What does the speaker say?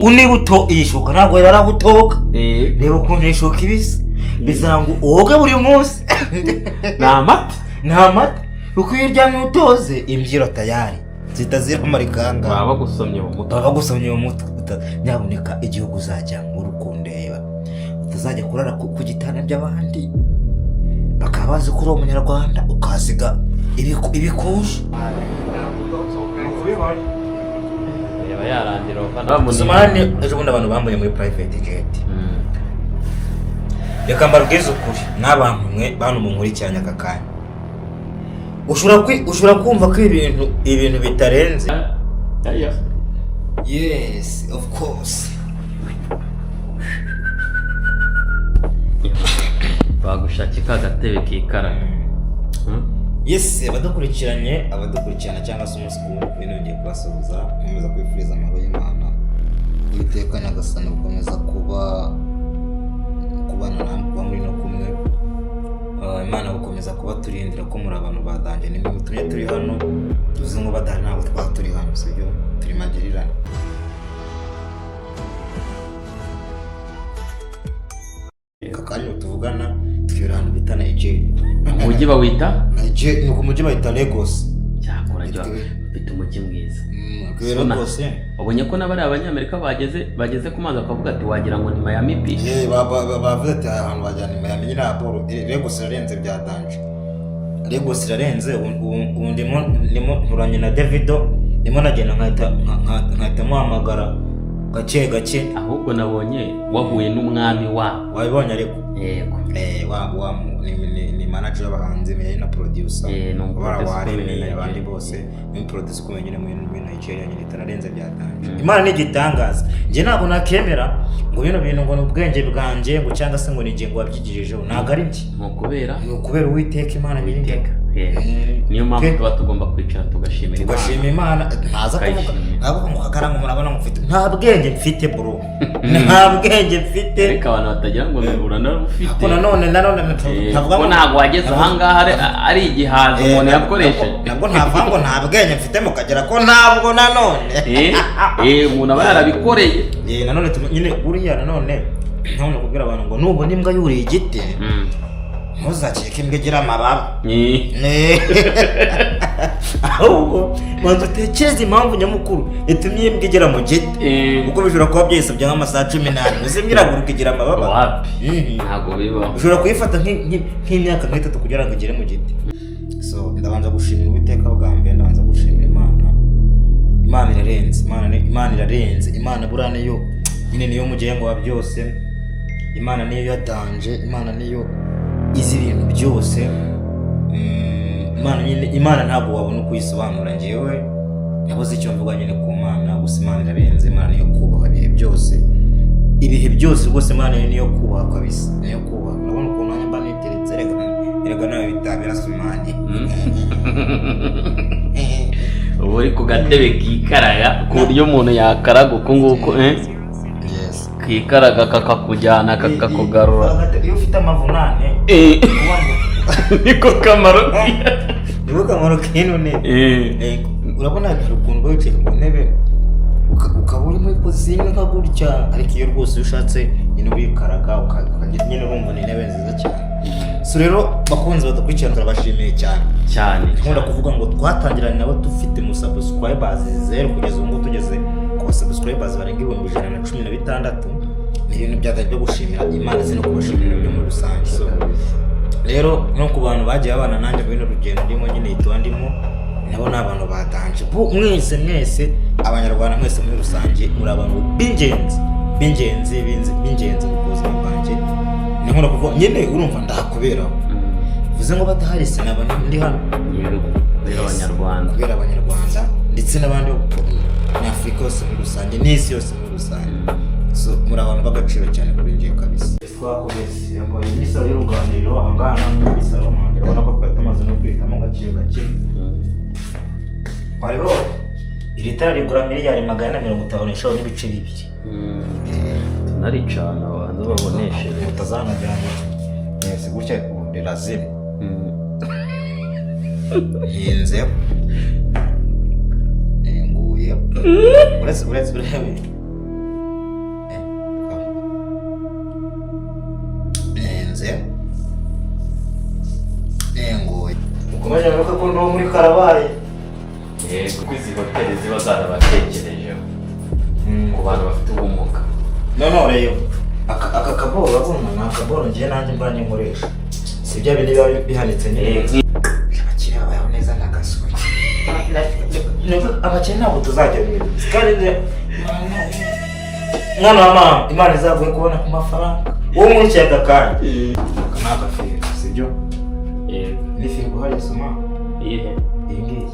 Unibuto iyi shuka ntabwo yaragutoka. Reba ukuntu iyi shuka ibisa, bisaba ngo woge buri munsi. Ni amata. Ni amata, kuko iyo uryamye utoze imbyiro tayari zihita ziramarikanga. Baba bagusomye mu mutwe. Baba bagusomye mu mutwe. Nyabuneka igihugu uzajya uri kundeba, utazajya kurara ku gitanda by'abandi bakaba bazi ko uri umunyarwanda, ukahasiga ibikuje. Yaba yarangira uvana. Usumani, ejo bundi abantu bambaye muri private jet. Reka mbabwize ukuri n'abantu mwe bantu munkurikiranye aka kanya, ushobora kumva ko ibintu bitarenze. Yes, of course. Bagushakira ka gatebe kikaraga. Yes, abadukurikiranye, abadukurikirana cyangwa se umunsi ku wundi kuri nongeye kubasuhuza, nkomeza kwifuriza amahoro y'Imana. Uwiteka Nyagasani gukomeza kuba kubana namwe, kuba muri no kumwe. Imana gukomeza kuba turindira ko muri abantu badanje, nimwe mutumye turi hano. Tuzi ngo badahari ntabwo twaba turi hano, sibyo? Turi magirirane. Aka kanya tuvugana twibera ahantu bita Nigeria. Umujyi bawita? Nigeria, ni ku mujyi bahita Lagos. Cyakora jya ufite umujyi mwiza. Twibera Sona. Lagos. Wabonye ko n'abari abanyamerika bageze ku mazi bakavuga ati wagira ngo ni Miami Beach. Bavuze ati aha hantu bajyana i Miami nyine boro. Lagos irarenze bya danger, Lagos irarenze. Ubu ndimo nturanye na Davido, ndimo nagenda nkahita muhamagara gake gake. Ahubwo nabonye wahuye n'umwami wabo. Wabibonye ariko? Yego. Eh, wa wa ni manager w'abahanzi, ni na producer. Ni umuproducer wa ukomeye Remy, muri abandi Nigeria. bose, ni producer ukomeye nyine muri Nigeria nyine, itararenze bya danger. Imana ni igitangaza. Njye ntabwo nakemera ngo bino bintu ngo ni ubwenge bwanjye, ngo cyangwa se ngo ni njye ngo wabyigijeho, ntabwo ari njye. Ni ukubera Ni ukubera Uwiteka Imana Nyiringabo. Yego. Niyo mpamvu tuba tugomba kwicara tugashimira Imana. Tugashima Imana, ntaza kuvuga. Tukayishimira. Ntabwo ngo kakaranga murabona ngo mfite, nta bwenge mfite bro, nta bwenge mfite. Ariko abantu batagira ngo uranarufite. Ariko nanone ntavuga kuko ngo ntabwo wageze ahangaha ari igihaza umuntu yakoresheje. Nabwo ntavuga ngo nta bwenge mfite, mukagera ko ntabwo nanone. Umuntu aba yarabikoreye. Nanone nyine buriya nanone ntabwo kubwira abantu ngo nubona imbwa yuriye igiti ntuzakeke imbwa igira amababa. Ahubwo banza utekereze impamvu nyamukuru yatumye iyi mbwa igera mu giti, kuko bishobora kuba byayisabye nk'amasaha 14. Uzi imbwa iraguruka igira amababa? Wapi, ntabwo bibaho. Ushobora kuyifata nk'imyaka nk'itatu kugira ngo igere mu giti. So ndabanza gushimira Uwiteka bwa mbere, ndabanza gushimira Imana. Imana irarenze, Imana irarenze. Imana buriya niyo nyine, niyo mugenga wa byose. Imana niyo yadanje, Imana niyo izi ibintu byose. Imana nyine, Imana ntabwo wabona uko uyisobanura. Njyewe nabuze icyo mvuga nyine ku Mana, gusa Imana irarenze. Imana niyo kubahwa ibihe byose, ibihe byose rwose. Imana niyo kubahwa kabisa, niyo kubahwa. Urabona ukuntu nanjye mba niteretse? Reka nawe bitabira Sumani. Uba uri ku gatebe kikaraga ku buryo umuntu yakaraga uku nguku, eh? Yes. Kikaraga kakakujyana kakakugarura. Iyo ufite amavunane Niko kamaro. Niko kamaro k'ino ntebe. Urabona hari ukuntu uba wicaye ku ntebe ukaba uri muri position imwe nka gutya, ariko iyo rwose iyo ushatse nyine urikaraga ukagira nyine, urumva ni intebe nziza cyane. So rero bakunzi badukurikirana, turabashimiye cyane. Cyane. Nkunda kuvuga ngo twatangiranye nabo dufite mu subscribers zero, kugeza ubu ngubu tugeze ku ba subscribers barenga 116,000. Ni ibintu byatari byo gushimira Imana, no kubashimira byo muri rusange. So rero no ku bantu bagiye babana nanjye muri runo rugendo ndimo nyine, yitwa ndimo, nabo ni abantu batanje. Mwese mwese abanyarwanda mwese muri rusange, muri abantu b'ingenzi b'ingenzi b'ingenzi mu buzima bwanjye. Ni nkunda kuvuga nyine, urumva ndahakuberaho, bivuze ngo badahari sinaba ndi hano. Yego, kubera abanyarwanda. Kubera abanyarwanda ndetse n'abandi ni Afurika yose muri rusange n'isi yose muri rusange. So muri abantu b'agaciro cyane kuri njyewe kabisa. Twakomeze yambaye imisoro y'uruganiriro aha ngaha, ni muri salo manje. Urabona ko twari tumaze no kwitamo gake gake. Hariho iri tara rigura miliyari 455.2. Tunaricana abantu babonesheje. Mutazanajyana mwese gutya, ubu rirazima. Nkinzeho, nguye, uretse urebe. Karabaye. Kuko izi hoteli ziba zarabatekerejeho ku bantu bafite ubumuga. None rero aka kaboro urabona ni akaboro ngiye nanjye mbanye nkoresha, si bya bindi biba bihanitse nyine. Abakire babayeho neza n'agasuri. Abakire ntabwo tuzajya mu ijuru kandi mwana wa mama, Imana izaguhe kubona ku mafaranga wowe nkurikiye aka kanya. Aka ni agafirigo, sibyo? Yego. Ni firigo hariya, soma. Iyihe? Iyi ngiyi.